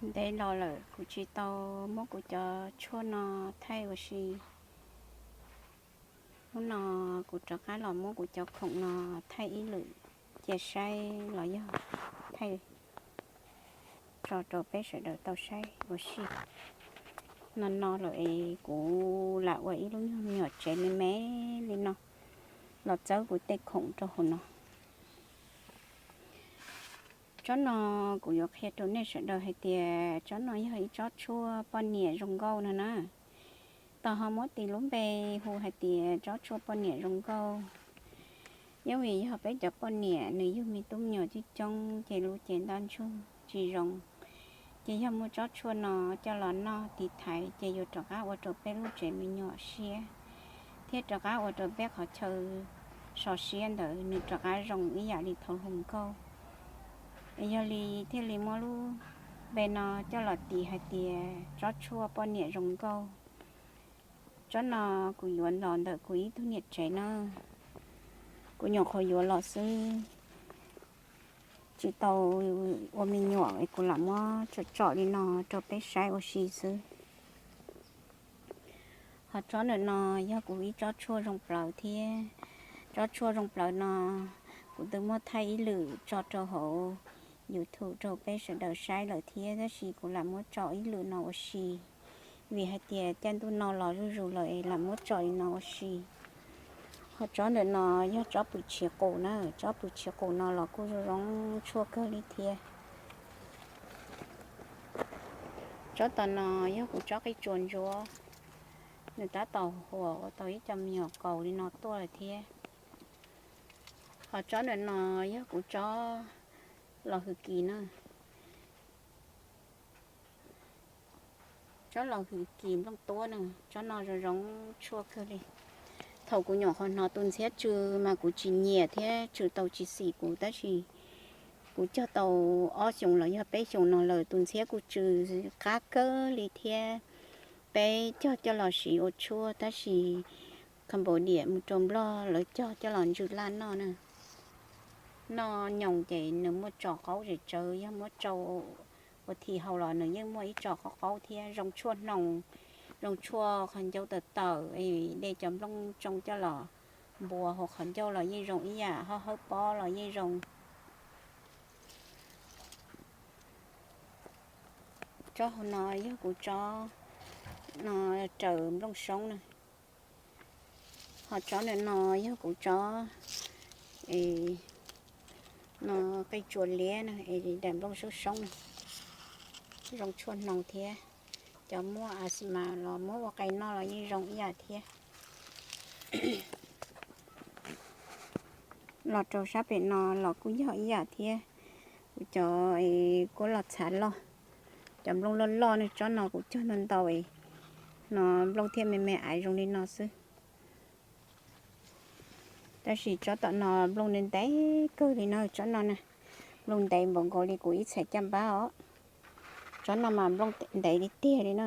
Ntev los lawm kuv tsis tau muab kuv cov tshuaj no thaij ua si. Hnub no kuv rov qab los muab kuv cov khoom no thaij ib lwm, cia saib los yog thaij tso rau peb sawv daws tau saib ua si. No no lawm es kuv lam ua ib lub nyuag me nyuam tsev me me li no los txawb kuv tej khoom rau hauv no. Tsob no kuv yuav qhia rau nej sawv daws hais tias tsob no yog ib tsob tshuaj poj niam zoo nkauj no na. Tos ho muab tis lub npe hu hais tias tsob tshuaj poj niam zoo nkauj. Yog vim yog peb cov poj niam nws yug me tub me nyuam coob coob ces lub cev ntaj ntsug tsis zoo, ces yog muaj tsob tshuaj no coj los noj tiv thaiv ces yuav rov qab ua rau peb lub tsev me nyuam siab, thiab rov qab ua rau peb qhov chaw so siab ntawd nws rov qab zoo ib yam li thaum hluas nkauj. Yog li thiaj li muab lub npe no coj los tis hais tias tsob tshuaj poj niam zoo nkauj. Tsob no kuv yuav los ntawm kuv ib tug niam tsev na, kuv nyuam qhuav yuav los xwb, tsis tau ua me nyuam es kuv lam muab tsom tsom li no rau peb saib ua si xwb. Ho tsob ntawm no yog kuv ib tsob tshuaj zoo plaws thiab. Tsob tshuaj zoo plaws no kuv twb muab thaij ib lwm tso rau hauv YouTube rau peb sawv daws saib lawm thiab, tab sis kuv lam muab tso ib lwm no ua si, vim hais tias caij ntuj no los zuj zus lawm es lam muab tso li no ua si. Ho tsob ntawm no yog tsob pwm tshiav qus na, tsob pwm tshiav qus no los kuj zoo zoo tshuaj kawg li thiab. Tsob tom no yog kuv tsob qij tsuas ntsuab, nws tab tom huam ua tau ib co me nyuam kaus li no tuaj lawm thiab. Ho tsob ntawm no yog kuv tsob los hwm kis na, tsob los hwm kis nplooj tuab na, tsob no zoo zoo tshuaj kawg li. Thaum kuv nyuam qhuav hnov tus ntxhiab tsw mas kuv tsis nyiam thiab tsw tau tsis xim kuv, tab sis kuv cog tau ob xyoos los yog peb xyoos no lawm tus ntxhiab kuj tsw qab kawg li thiab. Peb cog coj los siv ua tshuaj, tab sis Cambodia mus rau Nplog lawv cog coj los ntsw laj noj na. Noj nyoos ces nws muaj tsos qaub zem tsawv, yog muab tsau ua thi hau los nws yeej muaj ib tsos qaub qaub thiab. Zoo tshuaj hnoos, zoo tshuaj qhov ncauj tawm tawm, de cov nplooj tsoo coj los npuav hauv qhov ncauj los yeej zoo ib yam, ho hawb pob los yeej zoo. Tsob hauv no yog kuv tsob no raws nplooj soob na. Ho tsob ntawm no yog kuv tsob no qij tsuas liab na, es daim nplooj soob soob na, zoo tshuaj hnoos thiab. Cov muaj asthma los muab ua qe noj los yeej zoo ib yam thiab. Los rau sab pem no los kuj yog ib yam thiab. Kuv cov kuab los txhav loj, cov nplooj loj loj ne, tsob no kuv cog ntau ntau es no nplooj thiaj me me aiv zoo li no xwb. Tab sis tsob tom no nplooj ntev kawg li no, tsob no na, nplooj ntev npaum nkaus li kuv ib txhais caj npab os. Tsob no mas nplooj ntev li tiag li na.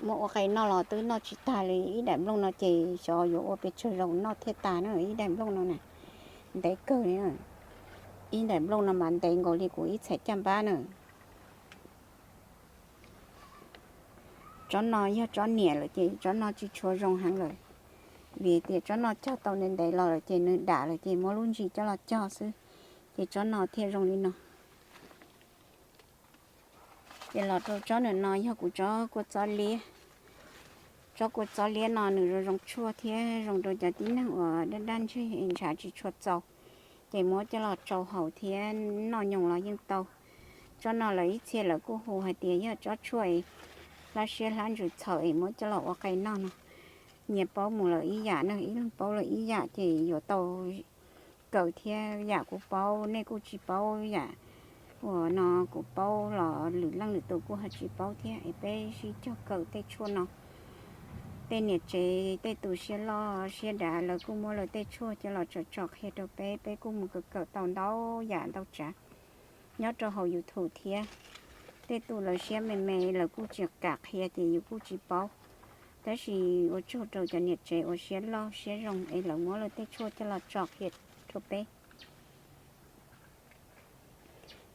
Muab ua qe noj los twb noj tsis tag li, ib daim nplooj no ces xyov yuav ua pes tsawg zaus noj thiaj tas na, ib daim nplooj no na, ntev kawg li na. Ib daim nplooj no mas ntev nkaus li kuv ib txhais caj npab na. Tsob no yog tsob niam lawm ces tsob no tsis tshua zoo heev lawm, vim tias tsob no cog tau ntev ntev los lawm ces nws dam lawm ces muab lub ntsis coj los cog xwb, ces tsob no thiaj zoo li no. Ces los rau tsob ntawm no yog kuv tsob kua txob liab. Tsob kua txob liab no nws zoo zoo tshuaj thiab zoo rau cov tib neeg uas daj daj ntseg es ntshav tsis tshua txaus, ces muab coj los tsau haus thiab noj nyoos los yeej tau. Tsob no lawv ib txhia lawv kuj hu hais tias yog tsob tshuaj hlab siab hlab ntsws txhaum es muab coj los ua qe noj no. Nyias paub mus lawm ib yam na, ib leeg paub lawm ib yam ces yuav tau kawm thiab. Yam kuv paub nej kuj tsis paub, yam uas no kuv paub los lwm leej lwm tus kuj ho tsis paub thiab. Es peb sib cog kawm tej tshuaj no. Tej niam tsev tej tus siab loj siab dav lawv kuj muab lawv tej tshuaj coj los tsom tsom qhia rau peb, peb kuj mus kawm kawm tau ntau yam ntau tsav nyob rau hauv YouTube thiab. Tej tus lawv siab me me lawv kuj tsis kam qhia ces yus kuj tsis paub, tab sis ua tsaug rau cov niam tsev uas siab loj siab zoo es lawv muab lawv tej tshuaj coj los tsom qhia rau peb.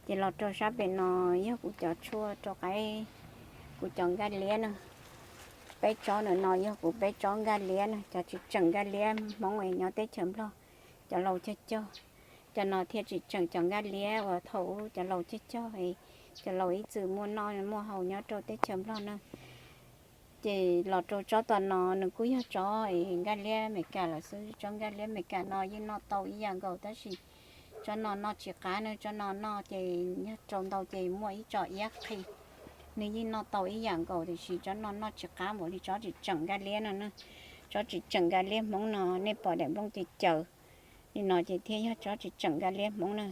Ces los rau sab pem no yog kuv cov tshuaj rau qaib, kuv cov nkaj liab na. Peb tsob ntawm no yog kuv peb tsob nkaj liab na, cov tsis tseem nkaj liab Hmoob es nyob teb chaws Nplog, cov laus cog cog. Cov no thiaj tsis tseem cov nkaj liab uas thaum ub cov laus cog cog, cov laus ib txwm muaj noj muaj haus nyob rau teb chaws Nplog na. Ces los rau tsob tom no nws kuj yog tsob es nkaj liab Amelikas lawm xwb. Tsob nkaj liab Amelikas no yeej noj tau ib yam nkaus tab sis tsob no noj tsis qab na, tsob no noj ces yog rau ntau ces muaj ib tso iab qhi. Nws yeej noj tau ib yam nkaus tiam sis tsob no noj tsis qab npaum li tsob tsis tseem nkaj liab no na. Tsob tsis tseem nkaj liab Hmoob no nej pom daim nplooj caws caws li no ces thiaj yog tsob tsis tseem nkaj liab Hmoob na.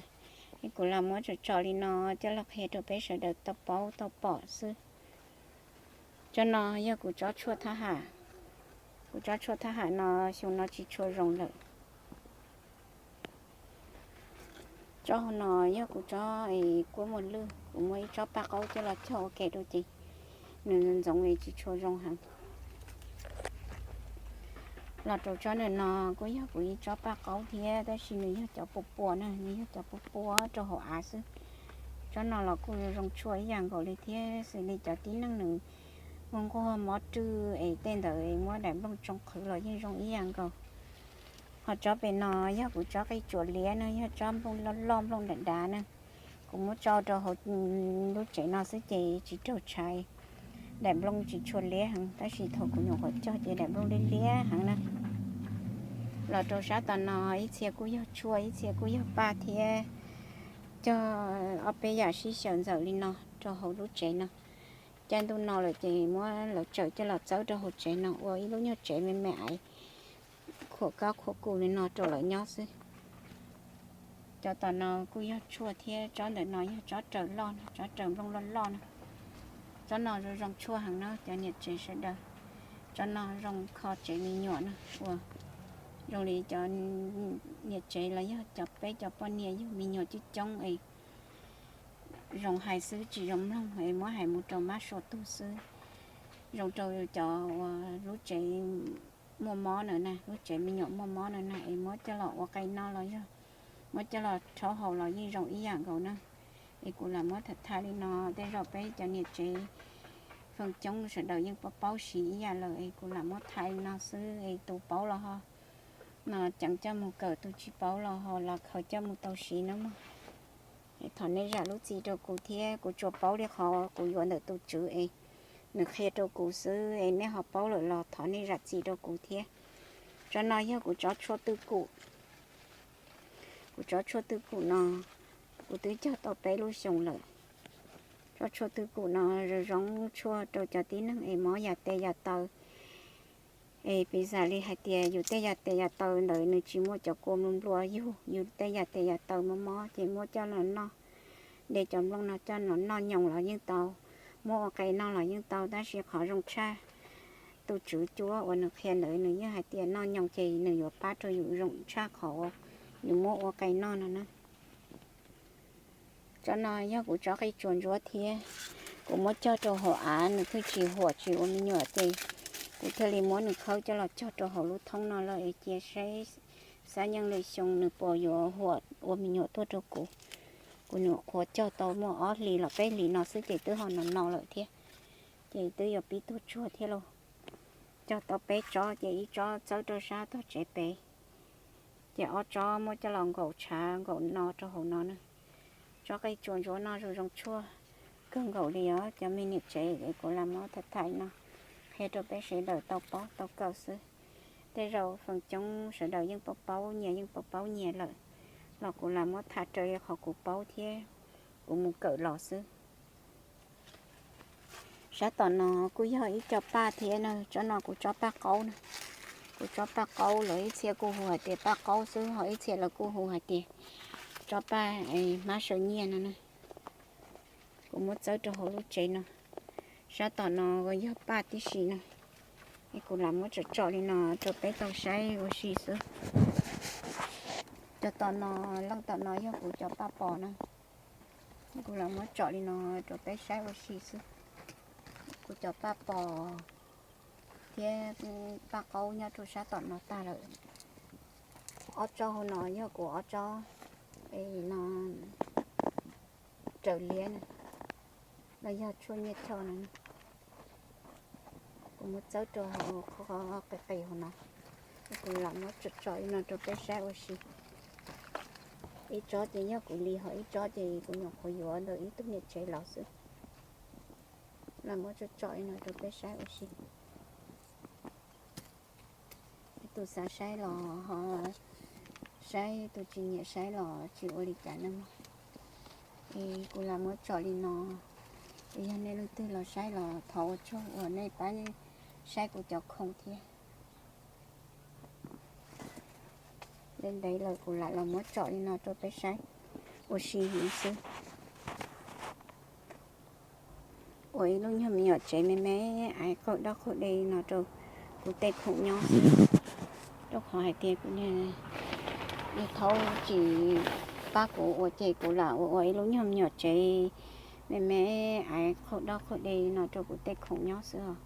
Es kuv los muab tso tso li no coj los qhia rau peb sawv daws tau paub tau pom xwb. Tsob no yog kuv tsob tshuaj thab ham. Kuv tsob tshuaj thab ham no xyoo no tsis tshua zoo lawm. Tsob hauv no yog kuv tsob es kuab muag lwj, kuv muab ib tsob paj qaub coj los cog ua ke rau ces nws ntxoov es tsis tshua zoo heev. Los rau tsob ntawm no kuj yog kuv ib tsob paj qaub thiab tab sis nws yog cov pua pua na, nws yog cov pua pua rau hauv av xwb. Tsob no los kuj zoo tshuaj ib yam nkaus li thiab xws li cov tib neeg nws muaj nquag mob rwj es tej ntawd es muab daim nplooj tsoo qhwv los yeej zoo ib yam nkaus. Ho tsob pem no yog kuv tsob qij tsuas liab na, yog tsob nplooj loj loj nplooj dav dav na. Kuv muab tso rau hauv lub tsev no xwb ces tsis raug tshais, daim nplooj tsis tshua liab heev tab sis thaum kuv nyuam qhuav cog ces daim nplooj liab liab heev na. Los rau sab tom no ib txhia kuj yog tshuaj ib txhia kuj yog paj thiab. Cog ob peb yam sib xyaw ntxawm li no rau hauv lub tsev no. Caij ntuj no lawm ces muab lawv tsawm coj los txawb rau hauv tsev no ua ib lub nyuag tsev me me aiv, khuam kab khuam kus li no rau lawv nyob xwb. Cov tom no kuj yog tshuaj thiab, tsob ntawm no yog tsob raws loj no, tsob raws nplooj loj loj no. Tsob no zoo zoo tshuaj heev no cov niam tsev sawv daws. Tsob no zoo kho tsev me nyuam no, ua zoo li cov niam tsev los yog cov peb cov poj niam yug me nyuam coob coob es zoo hais xwb tsis zoo mloog es muab hais mus rau mab sua tug xwb. Zoo rau cov uas lub tsev muaj mob na na, lub tsev me nyuam muaj mob na na es muab coj los ua qe noj los yog muab coj los rhaub haus los yeej zoo ib yam nkaus na. Es kuv lam muab tham tham li no, tej zaum peb cov niam tsev feem coob sawv daws yeej paub paub siv ib yam lawm es kuv lam muab tham li no xwb es tus paub los ho no ceev coj mus kawm, tus tsis paub los ho los khaws coj mus tau siv no mog. Thov nej zam lub txim rau kuv thiab, kuv tsuas paub li qhov kuv yuav ntawm tus tswv es nws qhia rau kuv xwb es nej ho paub lawm los thov nej zam txim rau kuv thiab. Tsob no yog kuv tsob tshuaj twj kum. Kuv tsob tshuaj twj kum no kuv twb cog tau peb lub xyoos lawm. Tsob tshuaj twj kum no zoo zoo tshuaj rau cov tib neeg es mob yam tes yam taw. Es piv xam li hais tias yus tej yam tes yam taw ntawd nws tsis muaj cov kua nplua nplua yug, yus tej yam tes yam taw mob mob ces muab coj los noj, de cov nplooj no coj los noj nyoos los yeej tau, muab ua qe noj los yeej tau, tab sis qhov zoo tshaj tus tswv cuab uas nws qhia ntawd nws yeej hais tias noj nyoos ces nws yuav pab rau yus zoo tshaj qhov yus muab ua qe noj no na. Tsob no yog kuv tsob qij tsuas ntsuab thiab, kuv muab cog rau hauv av nws thiaj tsis huam tsis ua me nyuam ces kuv thiaj li muab nws khawb coj los cog rau hauv lub thoob no lawm es cia saib xab yeej li xyoo nws puas yuav huam ua me nyuam tuaj rau kuv. Kuv nyuam qhuav cog tau muaj ob hlis los peb hlis no xwb ces twb ho no no lawm thiab. Ces twb yuav pib tuag tsuag thiab lauj. Cog tau peb tsob ces ib tsob txawb rau sab tog tsev pem, ces ob tsob muab coj los nkaum tshav nkaum no rau hauv no na. Tsob qij tsuas ntsuab no zoo zoo tshuaj kawg nkaus li os cov me niam tsev, es kuv lam muab tham tham no qhia rau peb sawv daws tau paub tau kawm xwb. Tej zaum feem coob sawv daws yeej paub paub nyias yeej paub paub nyias lawm, los kuv lam muab tham raws li qhov kuv paub thiab kuv mus kawm los xwb. Sab tom no kuj yog ib co paj thiab na, tsob no kuv tsob paj qaub na. Kuv tsob paj qaub, lawv ib txhia kuj hu hais tias paj qaub xwb, ho ib txhia lawv kuj hu hais tias tsob paj hmab saw nyiaj no na. Kuv muab txawb rau hauv lub tsev no. Sab tom no yog paj tib si no. Es kuv lam muab tsom tsom li no rau peb tau saib ua si xwb. Cov tom no, leej tom no yog kuv cov paj pos na. Kuv lam muab tsom li no rau peb saib ua si xwb. Kuv cov paj pos thiab paj qaub nyob rau sab tom no tag lawm. Ob tsob hauv no yog kuv ob tsob, e, no, raws liab na, los yog tshuaj nyiaj choj no. Kuv muab txawb rau hauv qhov qis qis hauv no, kuv lam muab tsom tsom li no rau peb saib ua si. Ib tsob ces yog kuv li, ho ib tsob ces kuv nyuam qhuav yuav ntawm ib tug niam tsev los xwb. Lam muab tsom tsom li no rau peb saib ua si. Ib tus xav saib los ho saib, tus tsis nyiam saib los tsis ua li cas no. Es kuv lam muab tsom li no, es yog nej leej twg los saib los thov ua tsaug uas nej pab saib kuv cov khoom thiab. Ntev ntev lawm kuv lam los muab tsom li no rau peb saib ua si heev xwb. Ua ib lub nyuag me nyuam tsev me me aiv qaug dab qaug de no rau kuv tej khoom nyob xwb. Rau qhov hais tias kuv niag thaub tsis pab kuv ua ces kuv lam ua ua ib lub nyuag me nyuam tsev me me aiv qaug dab qaug de no rau kuv tej khoom nyob xwb os.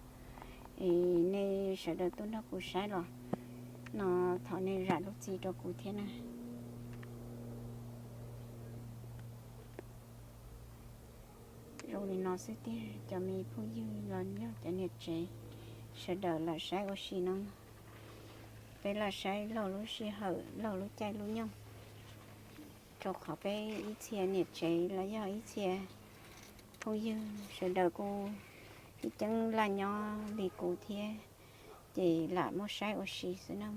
Es nej sawv daws tuaj nrog kuv saib los no thov nej zam lub txim rau kuv thiab na. Zoo li no xwb tiag cov me phooj ywg los yog cov niam tsev sawv daws lam saib ua si no. Peb lam saib laug lub sij hawm, laug lub caij lub nyoog, rau qhov peb ib txhia niam tsev los yog ib txhia phooj ywg sawv daws kuj ib ceeb laj nyob li kuv thiab, ces lam muab saib ua si xwb na.